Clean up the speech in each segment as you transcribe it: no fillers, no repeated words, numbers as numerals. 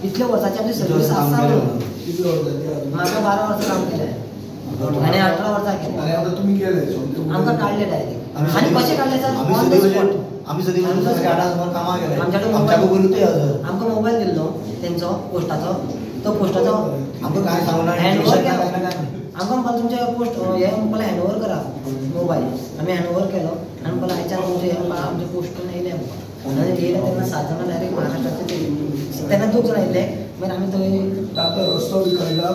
इतले वर्साची आमची सर्वीस आसा. म्हाका 12 वर्सां काम केलें आनी 18 वर्सां केलें. आतां तुमी केलें, आमकां काडले डायरेक्ट. आनी कशें काडलें सर? On the spot. आमकां मोबायल दिल्लो तेंचो पोस्टाचो, तो पोस्टाचो हँड ओवर केलो. आमकां म्हणपाक तुमचे पोस्ट हे म्हणपाक हँड ओवर करा मोबायल. आमी हँड ओवर केलो आनी म्हणपाक आयच्यान तुमचे हे आमचे पोस्ट येयले म्हणपाक. आनी येयले तेन्ना 7 जाणां डायरेक्ट महाराष्ट्राचे तेन्ना 2 जाणां येयले. मागीर आमी थंय रस्तो बी कळटा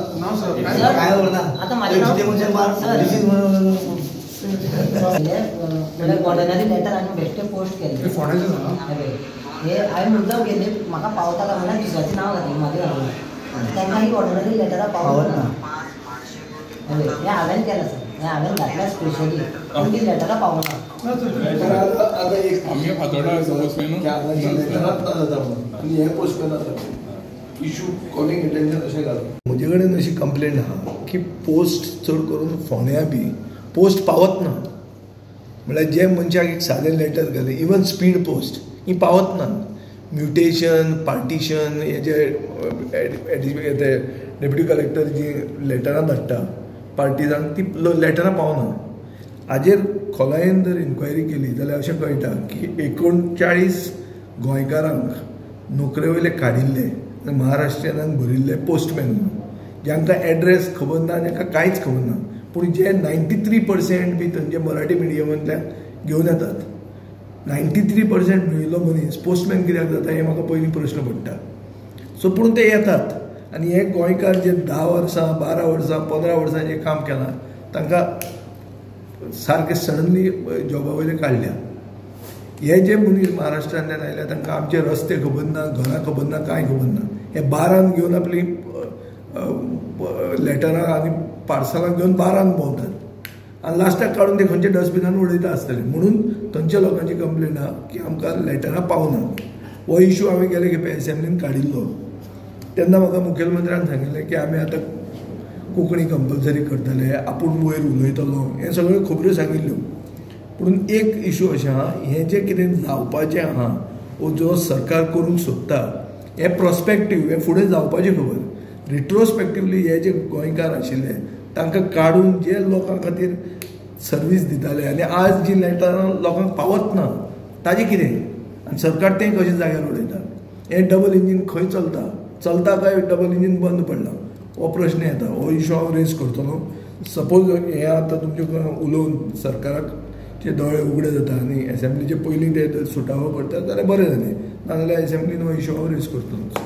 आतां म्हाजें म्हणल्यार ऑर्डिनरी लेटर आनी बेश्टे पोस्ट केल्ले. हे हांवें मुद्दाम केल्ले म्हाका पावता काय म्हणल्यार दुसऱ्याचें नांव घातलें, म्हाजें घालूंक ना. तांकां ही ऑर्डिनरी लेटरां पावत ना. हे हांवें केलां सर, हे हांवें घातल्या स्पेशली, पूण ती लेटरां पावना. आनी हे पोस्टमॅन आसा इशू कॉलिंग एटेन्शन अशें घाल. म्हजे कडेन अशी कंप्लेन आहा की पोस्ट चड करून फोंड्या बी पोस्ट पावत ना. म्हणल्यार जे मनशाक एक सादें लेटर घालें, इवन स्पीड पोस्ट ही पावत ना. म्युटेशन, पार्टिशन हे जे डेप्युटी कलेक्टर जी लेटरां धाडटा पार्टिजांक, ती लेटरां पावना. हाजेर खोलायेन जर इन्क्वायरी केली जाल्यार अशें कळटा की 39 गोंयकारांक नोकरे वयले काडिल्ले आनी महाराष्ट्रीयनांक भरिल्ले पोस्टमॅन म्हणून, जांकां एड्रेस खबर ना, जांकां कांयच खबर ना. पूण जे 93% बी थंयचे मराठी मिडियमांतल्यान घेवन येतात, 93% मेळिल्लो मनीस पोस्टमॅन कित्याक जाता हें म्हाका पयलीं प्रश्न पडटा. सो पूण ते येतात आनी हे गोंयकार जे 10 वर्सां, 12 वर्सां, 15 वर्सां जें काम केलां तांकां सारकें सडनली जॉबा वयले काडल्या. हे जे मनीस महाराष्ट्रांतल्यान आयल्या तांकां आमचे रस्ते खबर ना, घरां खबर ना, कांय खबर ना. हे बारान घेवन आपली लेटरां आनी पार्सलां घेवन बारान भोंवतात आनी लास्टाक काडून ते खंयच्या डस्टबिनान उडयता आसतले. म्हणून थंयच्या लोकांची कंप्लेन आहा की आमकां लेटरां पावना. हो इशू हांवें गेले खेपे एसेंब्लीन काडिल्लो तेन्ना म्हाका मुखेलमंत्र्यान सांगिल्लें की आमी आतां कोंकणी कंपल्सरी करतले, आपूण वयर उलयतलो, हें सगळ्यो खबऱ्यो सांगिल्ल्यो. पूण एक इशू अशें आहा, हें जें कितें जावपाचें आहा वो जो सरकार करूंक सोदता हें प्रोस्पेक्टीव, हें फुडें जावपाची खबर. रिट्रोस्पेक्टिवली हे जे गोंयकार आशिल्ले तांकां काडून जे लोकां खातीर सर्वीस दिताले आनी आज जी लेटरां लोकांक पावत ना ताजें कितें, आनी सरकार तें कशें जाग्यार उडयता? हें डबल इंजीन खंय चलता, चलता काय डबल इंजीन बंद पडलां, हो प्रश्न येता. हो इशू हांव रेज करतलो. सपोज हें आतां तुमचे कडेन उलोवन सरकाराक जे दोळे उगडे जाता आनी एसेंब्लीचे पयलीं ते सुटावो करता जाल्यार बरें जालें, नाजाल्यार एसेंब्लीन हो इशू हांव रेज करतलो.